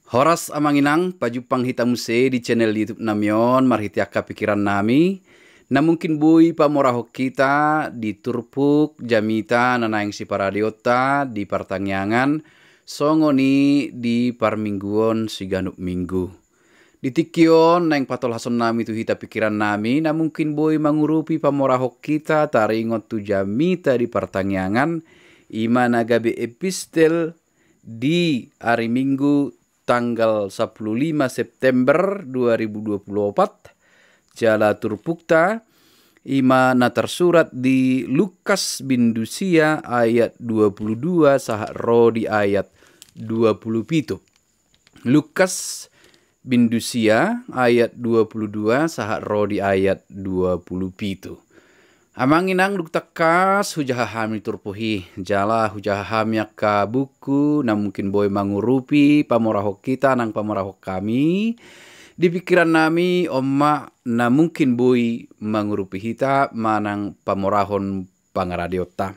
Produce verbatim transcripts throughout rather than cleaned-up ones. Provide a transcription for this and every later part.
Horas amang inang, pajumpang hita muse di channel YouTube nami on, marhite angka pikiran nami na mungkin boi pamorahon hita di turpuk jamita na naeng siparadeonta di partangiangan, songon i di parmingguon siganup minggu. Di tingki on naeng patolhason nami tu hita pikiran nami na mungkin boi mangurupi pamorahon hita taringot tu jamita di partangiangan, i ma na gabe epistel di ari Minggu tanggal sampulu lima September dua ribu dua pulu opat, jala turpukta i ma na tarsurat di Lukas bindu sia ayat dua pulu dua sahat ro di ayat dua pulu pitu. Lukas bindu sia ayat dua pulu dua sahat ro di ayat dua pulu pitu. Amang inang, dung tangkas hujaha hami turpuk i, jala hujaha hami angka buku na mungkin boi mangurupi pamorahon hita nang pamorahon hami. Di pikiran nami on ma na mungkin boi mangurupi hita manang pamorahon pangaradeonta.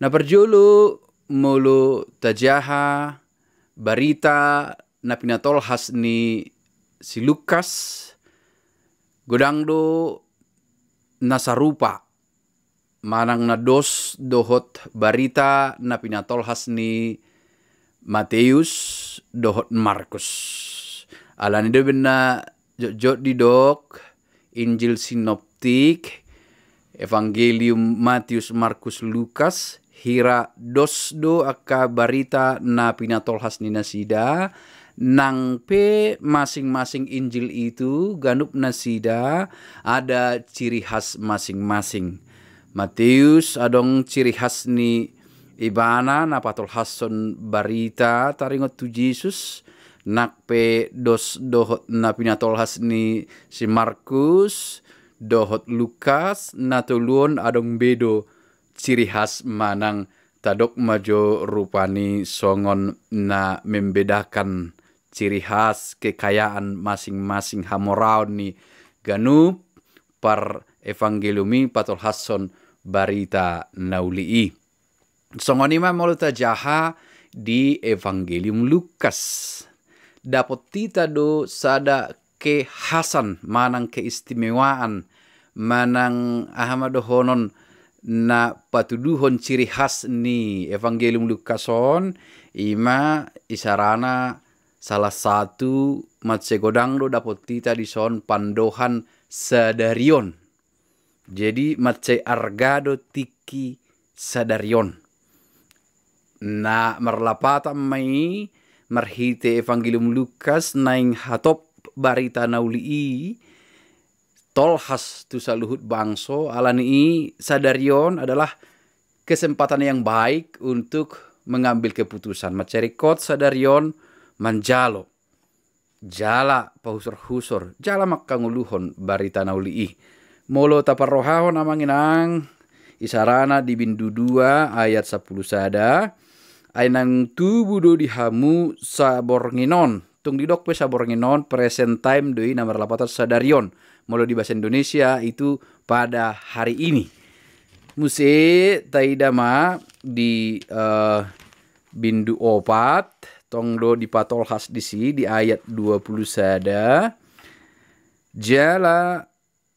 Na parjolo, molo tajaha barita na pinatolhas ni si Lukas, godang do na sarupa manang na dos dohot barita na pinatolhas ni Mateus dohot Markus. Alani do umbahen na jotjot didok Injil sinoptik, Evangelium Matius, Markus, Lukas, hira dos do angka barita na pinatolhas ni nasida, nang pe masing-masing Injil itu ganup nasida ada ciri khas masing-masing. Mateus adong ciri khas ni ibana na patolhashon barita taringot tu Jesus, nang pe dos dohot na pinatolhas ni si Markus dohot Lukas, na tolu on adong be do ciri khas manang tadok ma jo rupani songon na membedakan ciri khas kekayaan masing-masing hamoraon ni ganup par evangelium i patolhashon barita na uli i. Songon i ma molo tajaha di Evangelium Lukas. Dapot hita do sada kekhasan manang keistimewaan manang aha ma dohonon na patuduhon ciri khas ni Evangelium Lukas on, i ma isarana salah satu mansai godang do dapot hita dison pandohan sadari on. Jadi mansai arga do tingki sadari on. Na marlapatan ma i marhite Evangelium Lukas naeng hatop barita na uli i tolhas tu saluhut bangso, alani i sadari on adalah kesempatan yang baik untuk mengambil keputusan. Mansai ringkot sadari on manjalo jala pahusor-husor jala mangkangoluhon barita na uli i. Molo taparrohahon amang inang, isarana di bindu dua ayat sampulu sada, ai naung tubu do di hamu saborngin on. Tung didok pe saborngin on, present time do i na marlapatan sadari on. Molo di bahasa Indonesia itu pada hari ini. Muse taida ma di eh, bindu opat, tong do dipatolhas disi di ayat dua pulu sada. Jala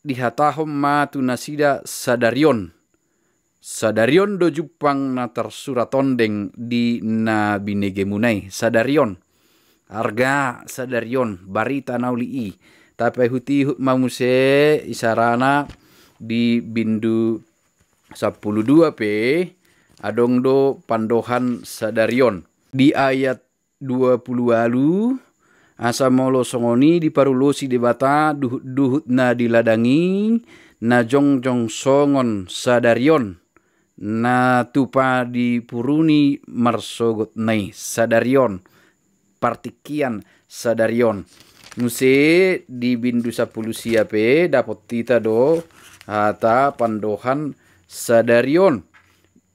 dihatahon ma tu nasida sadari on. Sadari on do jumpang na tarsurat ondeng di na binegemuna i. Sadari on. Arga sadari on, barita na uli i. Tapaihut-ihut ma muse isarana di bindu sampulu dua pe, adong do pandohan sadari on. Di ayat dua pulu ualu, asa molo songon i diparulosi Debata duhut-duhut na di ladang i, na jongjong songon sadari on, na tupa dipuruni marsogotna i, sadari on, partingkian sadari on. Muse di bindu sampulu sia pe dapot hita do hata pandohan sadari on.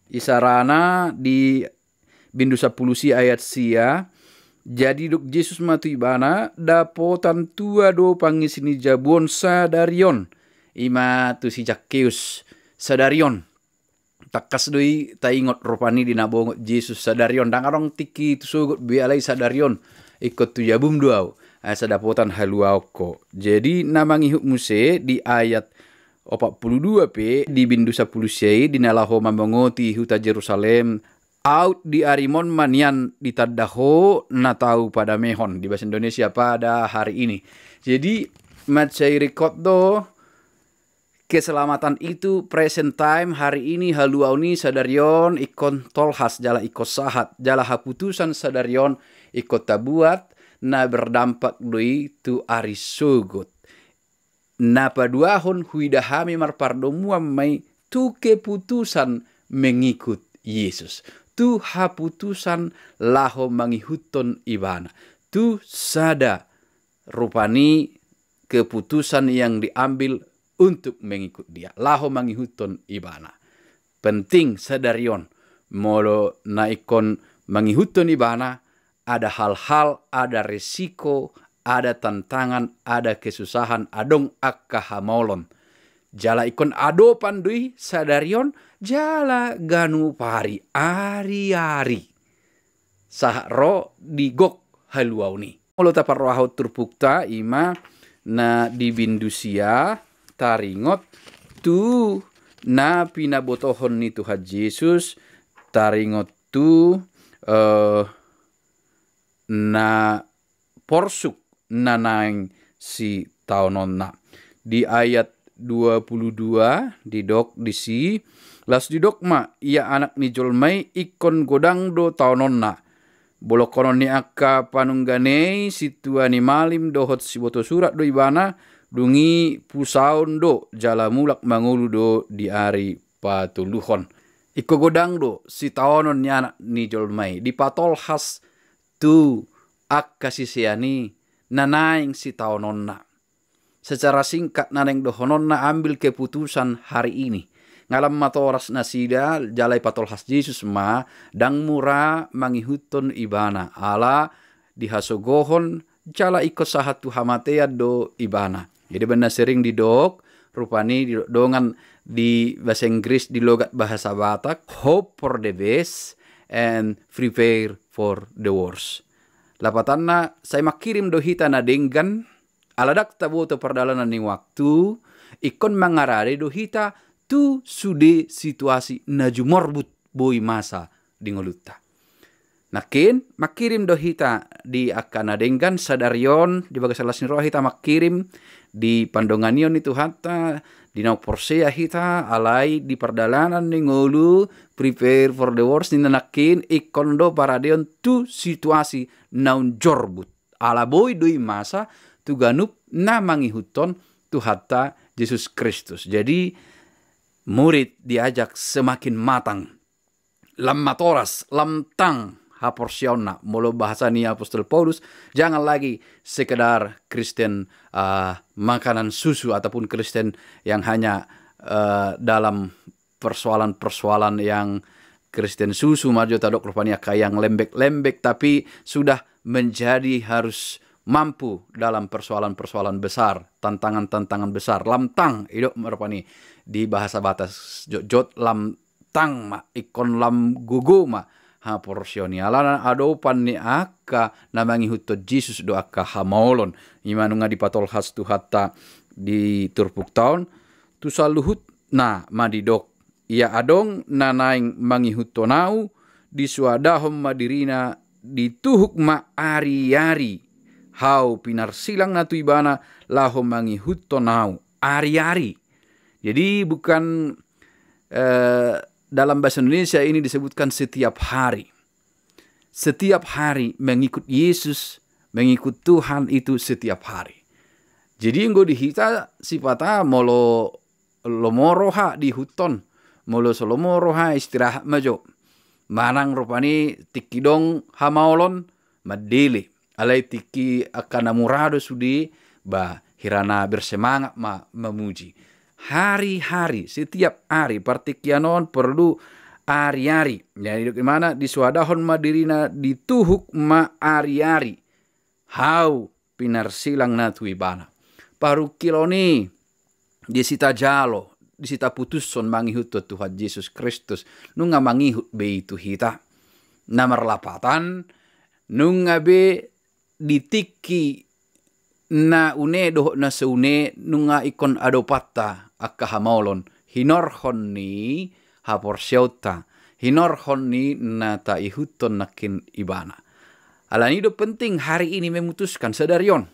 Isarana di bindu sampulu sia ayat sia, jadi didok Jesus ma tu ibana, dapotan tua do pangisi ni jabu on sadari on. I ma tu si Zakkeus sadari on. Tangkas do i taingot rupani di na bongot Jesus sadari on. Ndang adong tingki tu sogot be alai sadari on. Ingkon tu jabum do au, asa dapotan haluaon ho. Jadi na mangihut muse di ayat opat pulu dua pe di bindu sampulu sia i, di na laho mamongoti huta Jerusalem, aut di arimon ma nian ditanda ho na tau padamehon, di bahasa Indonesia pada hari ini. Jadi mansai ringkot do keselamatan itu present time, hari ini, haluaon i sadari on ingkon tolhas jala ingkon sahat, jala haputusan sadari on ingkon tabuat, na berdampak do i tu ari sogot. Na paduahon huida hami marpardomuan ma i tu keputusan mengikut Yesus, tu haputusan laho mangihuthon Ibana, tu sada rupani keputusan yang diambil untuk mengikut Dia, laho mangihuthon Ibana. Penting sadari on, molo na ingkon mangihuthon Ibana, ada hal-hal, ada resiko, ada tantangan, ada kesusahan, adong angka hamaolon. Jala ingkon adopan do i sadari on, jala ganup ari, ari-ari. Sahat ro di gok haluaon i. Molo taparrohahon turpukta, i ma na di bindu sia, taringot tu na pinabotohon ni Tuhan Jesus, taringot tu, eh, na porsuk na naeng sitaononna. Di ayat dua pulu dua didok disi, laos didok ma, ia Anak ni jolma i ingkon godang do taononna. Bolongkonon ni angka panungganei, sintua ni malim dohot sibotosurat do ibana, dung i pusaon do jala mulak mangolu do di ari patoluhon. Ingkon godang do sitaonon ni Anak ni jolma i, dipatolhas tu angka sisean i na naeng sitaononna. Secara singkat na naeng dohononna, ambil keputusan hari ini. Nga lam matoras nasida jala ipatolhas Jesus ma, ndang mura mangihuthon ibana, ala dihasogohon jala ingkon sahat tu hamatean do ibana. Jadi baen na sering didok, rupani didok dongan di bahasa Inggris, di logat bahasa Batak, hope for the best and prepare for the worst. Lapatanna, sai mangkirim do hita na denggan, ala ndang taboto pardalanan ni waktu, ingkon mangarade do hita tu sude situasi na jumorbut boi masa di ngolunta. Nangkin, mangkirim do hita di angka na denggan sadari on, di bagasan las ni roha hita mangkirim di pandonganion ni Tuhanta, di naung porsea hita, alai di pardalanan ni ngolu, prepare for the worst, ninna nangkin, ingkon do paradeon tu situasi naung jorbut. Ala boi do i masa tu ganup na mangihuthon Tuhanta Jesus Kristus. Jadi, murid diajak semakin matang. Lam matoras, lam tang haporseaonna. Molo bahasa ni Apostel Paulus, jangan lagi sekedar Kristen, ah, makanan susu ataupun Kristen yang hanya, eh, dalam persoalan-persoalan yang Kristen susu ma jo tadok, rupani angka yang lembek-lembek, tapi sudah menjadi harus mampu dalam persoalan-persoalan besar, tantangan-tantangan besar. Lam tang, idok rupani di bahasa Batak jotjot, lam tang ma, ingkon lam gogo ma haporseaon i. Alana adopan ni angka na mangihuthon Jesus do angka hamaolon. I ma nunga dipatolhas Tuhanta di turpukta on, tu saluhutna ma didok, ia adong na naeng mangihuthon ahu, disoadahon ma dirina, dituhuk ma ariari, hau pinarsilang na tu ibana laho mangihuthon ahu, ariari. Jadi bukan, eh, dalam bahasa Indonesia ini disebutkan setiap hari. Setiap hari mengikut Yesus, mengikut Tuhan itu setiap hari. Jadi anggo di hita sipata molo lomo roha diihuthon, molo so lomo roha istirahat ma jo. Manang rupani tingki dong hamaolon, mandele. Alai tingki angka na mura do sude, ba, hira na bersemangat ma mamuji. Hari-hari, setiap hari, partingkian on perlu ari-ari. Jadi dok imana, disoadahon ma dirina, dituhuk ma ari-ari. Hau pinarsilang na tu ibana. Parungkilon i, disi tajalo, disi taputushon mangihuthon Tuhan Jesus Kristus, nunga mangihut be i tu hita. Na marlapatan, nunga be di tingki na une dohot na so une nunga ingkon adopanta angka hamaolon, hinorhon ni haporseaonta, hinorhon ni na taihuthon nangkin ibana. Alani do penting hari ini memutuskan sadari on.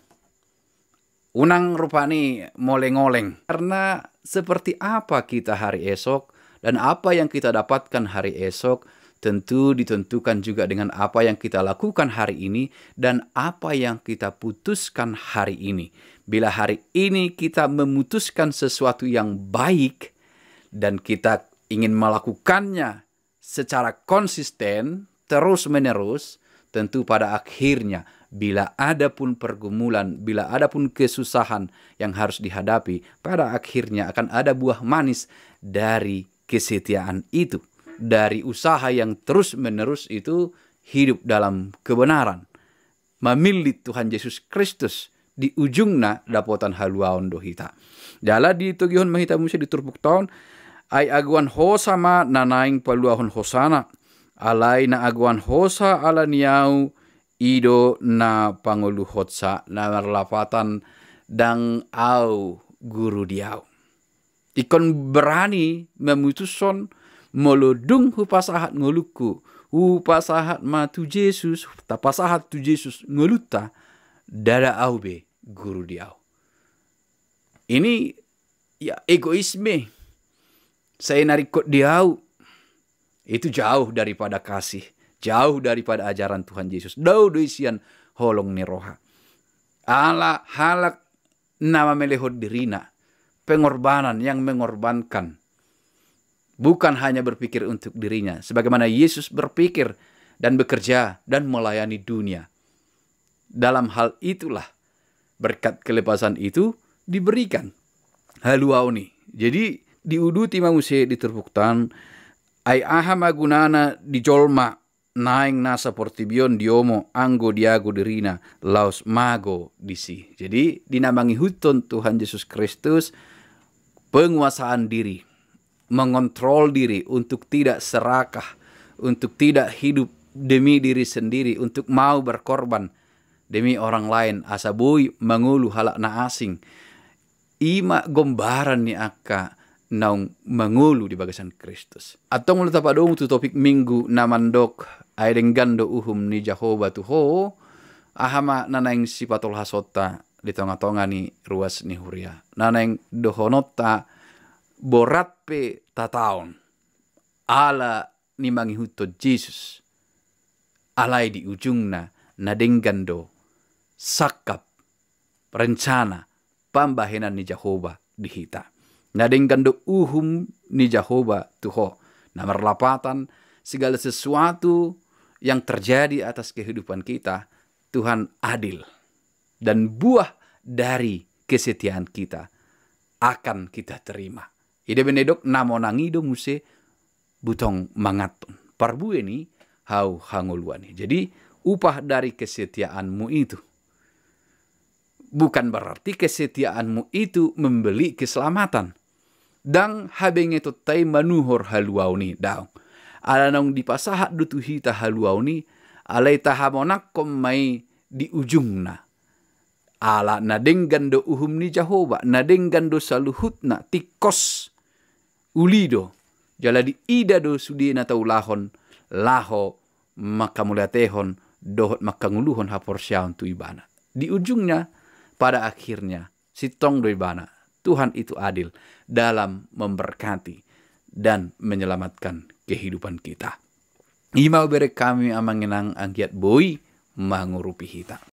Unang rupani moleng-oleng. Karena seperti apa kita hari esok dan apa yang kita dapatkan hari esok tentu ditentukan juga dengan apa yang kita lakukan hari ini dan apa yang kita putuskan hari ini. Bila hari ini kita memutuskan sesuatu yang baik dan kita ingin melakukannya secara konsisten, terus-menerus, tentu pada akhirnya, bila ada pun pergumulan, bila ada pun kesusahan yang harus dihadapi, pada akhirnya akan ada buah manis dari kesetiaan itu, dari usaha yang terus-menerus itu hidup dalam kebenaran, mamillit Tuhan Jesus Kristus, di ujungna dapotan haluaon do hita. Jala ditogihon ma hita muse di turpukta on, ai agoan hosa ma na naeng paluahon hosana, alai na agoan hosa ala ni ahu, i do na pangoluhonsa, na marlapatan ndang ahu guru di ahu. Ingkon berani memutushon, molo dung hupasahat ngolungku, hupasahat ma tu Jesus, tapasahat tu Jesus ngolunta, ndada ahu be guru di ahu. Ini ya egoisme, sai na ringkot di ahu. Itu jauh daripada kasih, jauh daripada ajaran Tuhan Yesus. Dao do i sian holong ni roha. Ala halak na mamelehon dirina, pengorbanan, yang mengorbankan. Bukan hanya berpikir untuk dirinya, sebagaimana Yesus berpikir dan bekerja dan melayani dunia. Dalam hal itulah berkat kelepasan itu diberikan haluaon i. Jadi diuduti ma muse di turpukta on, ai aha ma gunana di jolma naeng nasa portibi on diomo anggo diago dirina laos mago disi. Jadi di na mangihuthon Tuhan Jesus Kristus, penguasaan diri, mengontrol diri untuk tidak serakah, untuk tidak hidup demi diri sendiri, untuk mau berkorban demi orang lain, asa boi mangolu halak na asing. I ma gombaran ni angka naung mangolu di bagasan Kristus. Antong molo tapadomu tu topik Minggu na mandok, ai denggan do uhum ni Jahowa tu ho, aha ma na naeng sipatolhasonta di tonga-tonga ni ruas ni huria? Na naeng dohononta, borat pe tataon ala ni mangihuthon Jesus, alai di ujungna na denggan do sangkap, rencana, pambahenan ni Jahowa di hita. Na denggan do uhum ni Jahowa tu ho, na marlapatan segala sesuatu yang terjadi atas kehidupan kita, Tuhan adil. Dan buah dari kesetiaan kita akan kita terima. Ida bene dok na monang i do muse butong manganton. Parbue ni hau hangoluan i. Jadi upah dari kesetiaanmu itu. Bukan berarti kesetiaanmu itu membeli keselamatan. Ndang habengetonta i manuhor haluaon i, daong. Ala naung dipasahat do tu hita haluaon i, alai tahamonangkon ma i di ujungna. Ala na denggan do uhum ni Jahowa, na denggan do saluhutna, tingkos, uli do, jala diida do sude na taulahon, laho mangkamauliatehon dohot mangkangoluhon haporseaon tu Ibana. Di ujungnya, pada akhirnya, sintong do Ibana. Tuhan itu adil dalam memberkati dan menyelamatkan kehidupan kita. I ma hubereng hami, Amang Inang, anggiat boi mangurupi hita.